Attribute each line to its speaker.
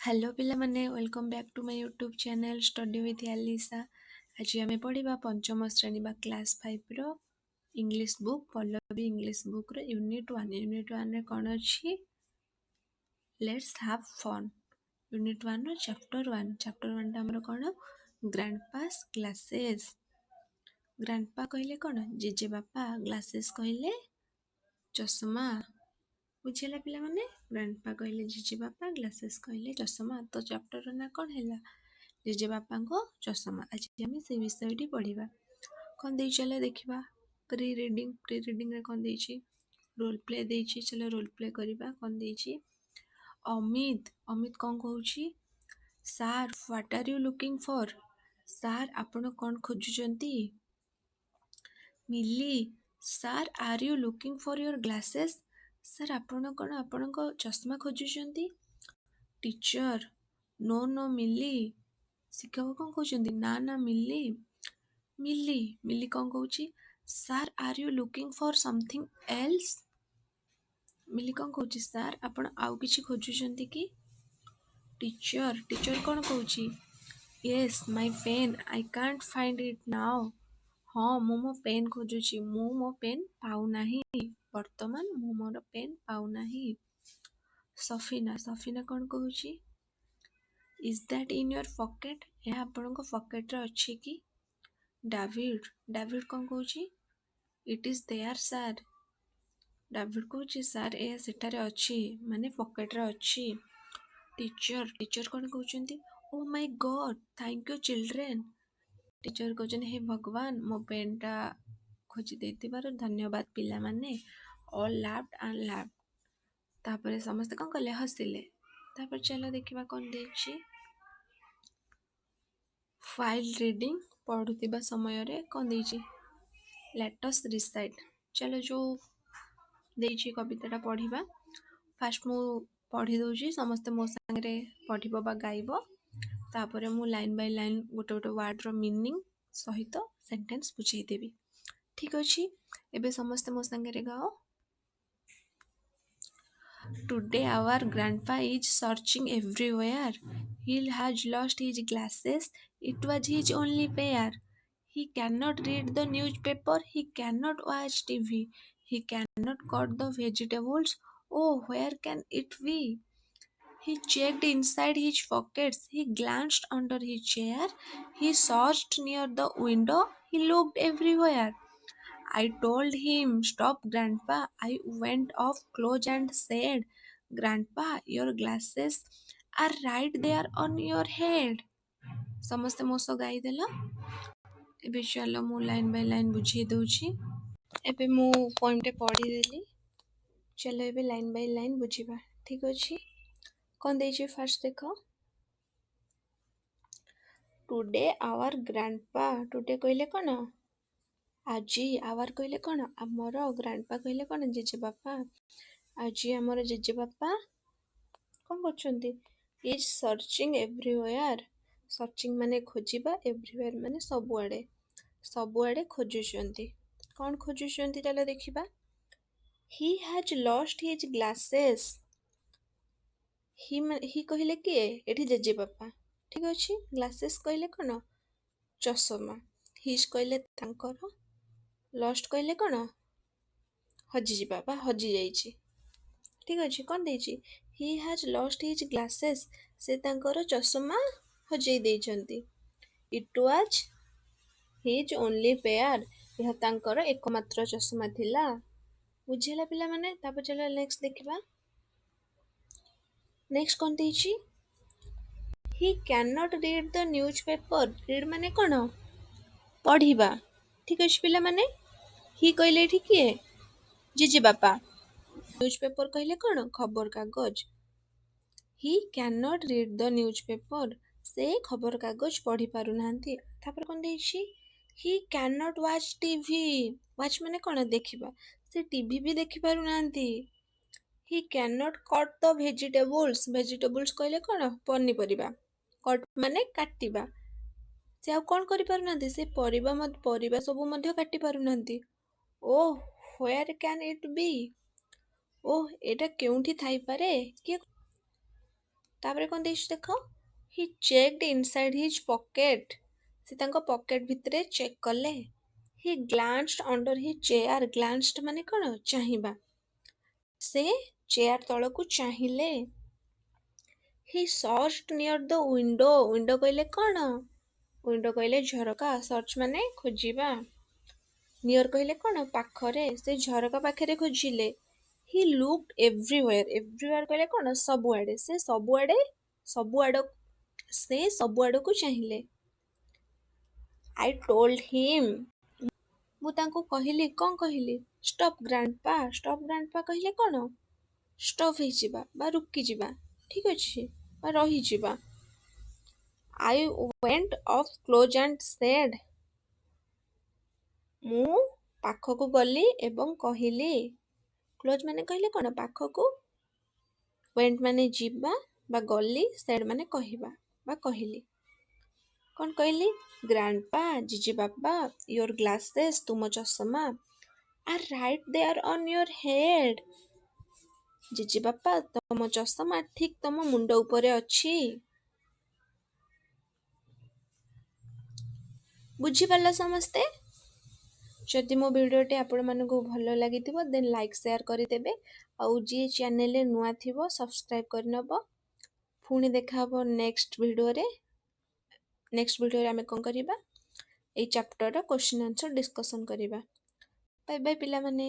Speaker 1: Hello ପିଲାମାନେ, welcome back to my YouTube channel Study with Alisa. ଆଜି ଆମେ ପଢ଼ିବା ପଞ୍ଚମ ଶ୍ରେଣୀ ବା କ୍ଲାସ୍ ଫାଇଭ୍ର ଇଂଲିଶ ବୁକ୍, ପଲ୍ଲବୀ ଇଂଲିଶ ବୁକ୍ର ୟୁନିଟ୍ ୱାନ୍। ୟୁନିଟ୍ ୱାନ୍ରେ କ'ଣ ଅଛି? Let's have fun. Unit ୱାନ୍ର chapter one. Chapter ୱାନ୍ଟା ଆମର କ'ଣ? ଗ୍ରାଣ୍ଡପାସ୍ ଗ୍ଲାସେସ୍। ଗ୍ରାଣ୍ଡପା କହିଲେ କ'ଣ? ଜେଜେବାପା। ଗ୍ଲାସେସ୍ କହିଲେ ଚଷମା। ବୁଝିହେଲା ପିଲାମାନେ? ଗ୍ରାଣ୍ଡପା କହିଲେ ଜେଜେବାପା, ଗ୍ଲାସେସ୍ କହିଲେ ଚଷମା। ତ ଚାପ୍ଟରର ନାଁ କ'ଣ ହେଲା? ଜେଜେବାପାଙ୍କ ଚଷମା। ଆଜି ଆମେ ସେଇ ବିଷୟଟି ପଢ଼ିବା। କ'ଣ ଦେଇଛି ଚାଲ ଦେଖିବା। ପ୍ରି ରିଡ଼ିଂ, ପ୍ରି ରିଡ଼ିଂରେ କ'ଣ ଦେଇଛି? ରୋଲ୍ ପ୍ଲେ ଦେଇଛି। ଚାଲ ରୋଲ୍ ପ୍ଲେ କରିବା। କ'ଣ ଦେଇଛି? ଅମିତ, ଅମିତ କ'ଣ କହୁଛି? "Sir, what are you looking for?" Sir, ଆପଣ କ'ଣ ଖୋଜୁଛନ୍ତି? ମିଲି, "Sir, are you looking for your glasses?" Sir, ଆପଣ କ'ଣ ଆପଣଙ୍କ ଚଷମା ଖୋଜୁଛନ୍ତି? ଟିଚର, "ନୋ ନୋ ମିଲି।" ଶିକ୍ଷକ କ'ଣ କହୁଛନ୍ତି? ନା ନା ମିଲି। ମିଲି, ମିଲି କ'ଣ କହୁଛି? "Sir, are you looking for something else?" ମିଲି କ'ଣ କହୁଛି? ସାର୍, ଆପଣ ଆଉ କିଛି ଖୋଜୁଛନ୍ତି କି? ଟିଚର, ଟିଚର କ'ଣ କହୁଛି? "Yes, my pain. I can't find it now." ହଁ, ମୁଁ ମୋ ପେନ୍ ଖୋଜୁଛି, ମୁଁ ମୋ ପେନ୍ ପାଉନାହିଁ। ବର୍ତ୍ତମାନ ମୁଁ ମୋର ପେନ୍ ପାଉନାହିଁ। ସଫିନା, ସଫିନା କ'ଣ କହୁଛି? "Is that in your pocket?" ଏହା ଆପଣଙ୍କ ପକେଟ୍ରେ ଅଛି କି? ଡାଭିଡ୍, ଡାଭିଡ୍ କ'ଣ କହୁଛି? "It is there, sir." David କହୁଛି, ସାର୍, ଏହା ସେଠାରେ ଅଛି, ମାନେ ପକେଟ୍ରେ ଅଛି। ଟିଚର, ଟିଚର କ'ଣ କହୁଛନ୍ତି? "Oh my God, thank you, children." Teacher କହୁଛନ୍ତି, ହେ ଭଗବାନ, ମୋ ପେନ୍ଟା ଖୋଜି ଦେଇଥିବାରୁ ଧନ୍ୟବାଦ ପିଲାମାନେ। All laughed and laughed. ତାପରେ ସମସ୍ତେ କ'ଣ କଲେ? ହସିଲେ। ତାପରେ ଚାଲ ଦେଖିବା କ'ଣ ଦେଇଛି। ହ୍ୱାଇଲ୍ ରିଡ଼ିଂ, ପଢ଼ୁଥିବା ସମୟରେ କ'ଣ ଦେଇଛି? Let's recite. ଚାଲ ଯେଉଁ ଦେଇଛି କବିତାଟା ପଢ଼ିବା। ଫାଷ୍ଟ ମୁଁ ପଢ଼ି ଦେଉଛି, ସମସ୍ତେ ମୋ ସାଙ୍ଗରେ ପଢ଼ିବ ବା ଗାଇବ। ତାପରେ ମୁଁ ଲାଇନ୍ ବାଇ ଲାଇନ୍ ଗୋଟେ ଗୋଟେ ୱାର୍ଡ଼ର ମିନିଂ ସହିତ ସେଣ୍ଟେନ୍ସ ବୁଝେଇଦେବି। ଠିକ୍ ଅଛି? ଏବେ ସମସ୍ତେ ମୋ ସାଙ୍ଗରେ ଗାଅ। Today our grandpa is searching everywhere. He has lost his glasses. It was his only pair. He cannot read the newspaper. He cannot watch TV. He cannot cut the vegetables. Oh, where can it be? He checked inside his pockets. He glanced under his chair. He searched near the window. He looked everywhere. I told him, "Stop, Grandpa." I went up close and said, "Grandpa, your glasses are right there on your head." ସମସ୍ତେ ମୋ ସହ ଗାଇଦେଲ। ଏବେ ଚାଲ ମୁଁ line by line ବୁଝେଇ ଦେଉଛି। ଏବେ ମୁଁ ପଏମ୍ଟେ ପଢ଼ିଦେଲି। ଚାଲ ଏବେ ଲାଇନ୍ ବାଇ ଲାଇନ୍ ବୁଝିବା। ଠିକ୍ ଅଛି? କ'ଣ ଦେଇଛି ଫାର୍ଷ୍ଟ ଦେଖ। Today hour ଗ୍ରାଣ୍ଡପା। ଟୁଡେ କହିଲେ କ'ଣ? ଆଜି। ଆୱାର କହିଲେ କ'ଣ? ଆମର। ଗ୍ରାଣ୍ଡପା କହିଲେ କ'ଣ? ଜେଜେବାପା। ଆଜି ଆମର ଜେଜେବାପା କ'ଣ କରୁଛନ୍ତି? Is ସର୍ଚିଂ ଏଭ୍ରିୱେୟାର। ସର୍ଚିଂ ମାନେ ଖୋଜିବା, ଏଭ୍ରିୱେୟାର ମାନେ ସବୁଆଡ଼େ। ସବୁଆଡ଼େ ଖୋଜୁଛନ୍ତି। କ'ଣ ଖୋଜୁଛନ୍ତି ଚାଲ ଦେଖିବା। He has lost his glasses. ହି, ହି କହିଲେ କିଏ ଏଠି? ଜେଜେବାପା। ଠିକ୍ ଅଛି? ଗ୍ଲାସେସ୍ କହିଲେ କ'ଣ? ଚଷମା। His କହିଲେ ତାଙ୍କର, ଲଷ୍ଟ କହିଲେ କ'ଣ? ହଜିଯିବା ବା ହଜିଯାଇଛି। ଠିକ୍ ଅଛି? କ'ଣ ଦେଇଛି? He has lost his glasses. ସେ ତାଙ୍କର ଚଷମା ହଜେଇ ଦେଇଛନ୍ତି। It was his only pair. ଏହା ତାଙ୍କର ଏକମାତ୍ର ଚଷମା ଥିଲା। ବୁଝିହେଲା ପିଲାମାନେ? ତାପରେ ଚାଲ ନେକ୍ସଟ ଦେଖିବା। ନେକ୍ସଟ କ'ଣ ଦେଇଛି? He can not read the news paper. Read ମାନେ କ'ଣ? ପଢ଼ିବା। ଠିକ୍ ଅଛି ପିଲାମାନେ? ହି କହିଲେ ଏଠି କିଏ? ଜେଜେବାପା। ନ୍ୟୁଜ୍ ପେପର କହିଲେ କ'ଣ? ଖବରକାଗଜ। He can not read the news paper. ସେ ଖବରକାଗଜ ପଢ଼ି ପାରୁନାହାନ୍ତି। ତାପରେ କ'ଣ ଦେଇଛି? He can not watch TV. Watch ମାନେ କ'ଣ? ଦେଖିବା। ସେ ଟିଭି ବି ଦେଖିପାରୁନାହାନ୍ତି। He can not cut the vegetables. Vegetables କହିଲେ କ'ଣ? ପନିପରିବା। କଟ୍ ମାନେ କାଟିବା। ସେ ଆଉ କ'ଣ କରିପାରୁନାହାନ୍ତି? ସେ ପରିବା ପରିବା ସବୁ ମଧ୍ୟ କାଟି ପାରୁନାହାନ୍ତି। Oh, where can it be? ଓହ, ଏଇଟା କେଉଁଠି ଥାଇପାରେ? କିଏ? ତାପରେ କ'ଣ ଦେଇଛି ଦେଖ। He checked inside his pocket. ସେ ତାଙ୍କ ପକେଟ୍ ଭିତରେ ଚେକ୍ କଲେ। He glanced under his chair. ଗ୍ଲାନ୍ସଡ୍ ମାନେ କ'ଣ? ଚାହିଁବା। ସେ ଚେୟାର ତଳକୁ ଚାହିଁଲେ। He searched near the window. Window କହିଲେ କ'ଣ? ୱିଣ୍ଡୋ କହିଲେ ଝରକା। ସର୍ଚ୍ଚ ମାନେ ଖୋଜିବା। ନିୟର କହିଲେ କ'ଣ? ପାଖରେ। ସେ ଝରକା ପାଖରେ ଖୋଜିଲେ। He looked everywhere. Everywhere କହିଲେ କ'ଣ? ସବୁଆଡ଼େ। ସେ ସବୁଆଡ଼େ, ସେ ସବୁଆଡ଼କୁ ଚାହିଁଲେ। I told him, ମୁଁ ତାଙ୍କୁ କହିଲି। କ'ଣ କହିଲି? Stop, grandpa. Stop grandpa କହିଲେ କ'ଣ? ଷ୍ଟପ୍ ହେଇଯିବା ବା ରୁକିଯିବା, ଠିକ୍ ଅଛି, ବା ରହିଯିବା। I went up close and said, ମୁଁ ପାଖକୁ ଗଲି ଏବଂ କହିଲି। କ୍ଲୋଜ୍ ମାନେ କହିଲେ କ'ଣ? ପାଖକୁ। ୱେଣ୍ଟ ମାନେ ଯିବା ବା ଗଲି, ସେଡ୍ ମାନେ କହିବା ବା କହିଲି। କ'ଣ କହିଲି? ଗ୍ରାଣ୍ଡପା, ଜିଜି ବାପା, your glasses, ତୁମ ଚଷମା, are right there on your head. Jiji ବାପା, ତମ ଚଷମା ଠିକ୍ ତମ ମୁଣ୍ଡ ଉପରେ ଅଛି। ବୁଝିପାରିଲ ସମସ୍ତେ? ଯଦି ମୋ ଭିଡ଼ିଓଟି ଆପଣମାନଙ୍କୁ ଭଲ ଲାଗିଥିବ, ଦେନ୍ ଲାଇକ୍ ସେୟାର କରିଦେବେ, ଆଉ ଯିଏ ଚ୍ୟାନେଲରେ ନୂଆ ଥିବ ସବସ୍କ୍ରାଇବ୍ କରିନେବ। ପୁଣି ଦେଖାହେବ ନେକ୍ସଟ ଭିଡ଼ିଓରେ। ନେକ୍ସଟ ଭିଡ଼ିଓରେ ଆମେ କ'ଣ କରିବା? ଏଇ ଚାପ୍ଟରର କ୍ୱେଶ୍ଚିନ୍ ଆନ୍ସର୍ ଡିସ୍କସନ୍ କରିବା। ବାଏ ବାଏ ପିଲାମାନେ।